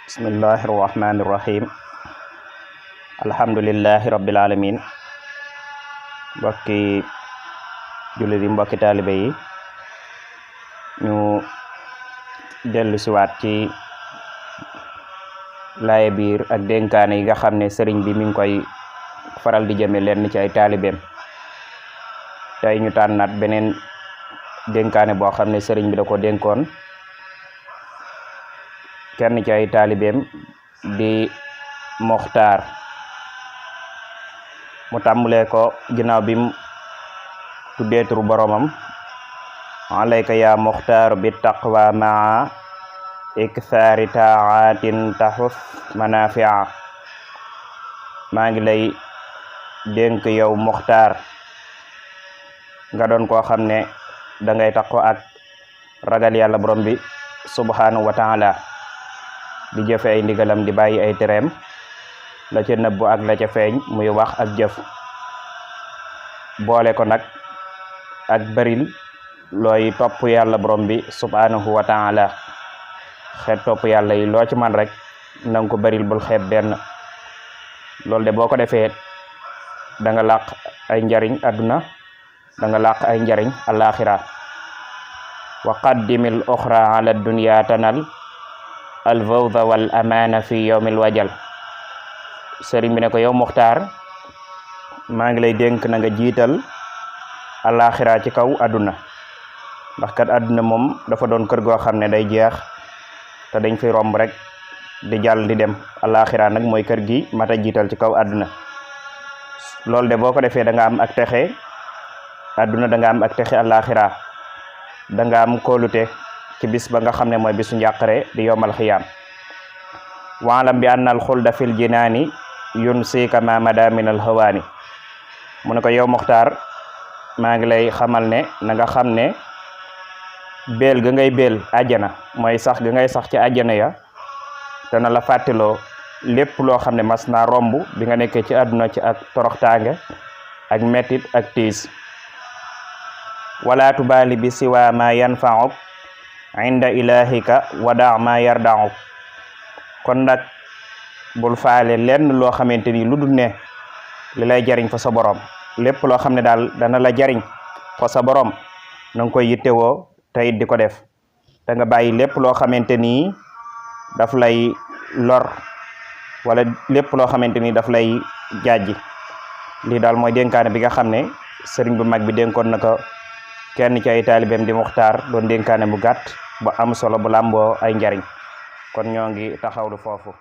Bismillahirrahmanirrahim. Alhamdulillahi rabbil alamin. Mbokki jullit yi, mbokki taalibe yi, ñu dellu siwaat ci laaye biir ak dénkaane yi nga xam ne sëriñ bi mi ngi koy faral di jëme leen ci ay taalibeem. tey ñu tànnaat beneen dénkaane boo xam ne sëriñ bi da ko dénkoon kenn ci ay taalibeem di Muxtaar. mu tàmbalee ko ginnaaw bi mu tuddee turu boromam, alayka ya Muxtaar bi taqwa maa iksaari taatin taxus manafia. maa ngi lay dénk yow Muxtaar nga doon koo xam ne da ngay taxo ak ragal yàlla borom bi subhanahu wa taala, di jëfe ay ndigalam di bàyyi ay tereem, la ca nëbbu ak la ca feeñ, muy wax ak jëf. boole ko nag ak baril looy topp yàlla borom bi subhanahu wa taala. xeet topp yàlla yi loo ci man rek nanga ko baril, bul xeeb benn. loolu de boo ko defee da nga làq ay njariñ àdduna, da nga làq ay njariñ alaxira. wa qaddimil oxra ala dunya tanal alfawza wal amaana fi yawmil wajal. sëriñ bi ne ko yow Muxtaar, maa ngi lay dénk na nga jiital alaxira ci kaw àdduna, ndax kat àdduna moom dafa doon kër goo xam ne day jeex te dañ fi romb rek di jàll di dem. alaxira nag mooy kër gi mata jiital ci kaw àdduna. loolu de boo ko defee da nga am ak texe àdduna, da nga am ak texe alaxira, da nga am kóolute ci bis ba nga xam ne mooy bisu njàqare di yowmal xiyaam. waalam bi annal xulda fil jinaani yun siika ma mada min al hawaani. mu ne ko yow Muxtaar, maa ngi lay xamal ne na nga xam ne beel ga ngay beel àjjana, mooy sax ga ngay sax ci àjjana ya, te na la fàttiloo lépp loo xam ne mas naa romb bi nga nekkee ci àdduna ci ak toroxtaange ak mettit ak tiis. wala tubaali bi siwa ma yanfauk inda ilahika wada ma yardauk. kon nag bul faale lenn loo xamante ni lu dul ne li lay jariñ fa sa borom. lépp loo xam ne daal dana la jariñ fa sa borom na nga koy yittewoo te it di ko def, te nga bàyyi lépp loo xamante ni daf lay lor wala lépp loo xamante ni daf lay jaaji. lii daal mooy dénkaane bi nga xam ne sëriñ bu mag bi dénkoon na ko kenn ci ay taalibeem di Muxtaar. doon dénkaane bu gàtt bu am solo bu làmboo ay njariñ. kon ñoo ngi taxawlu foofu.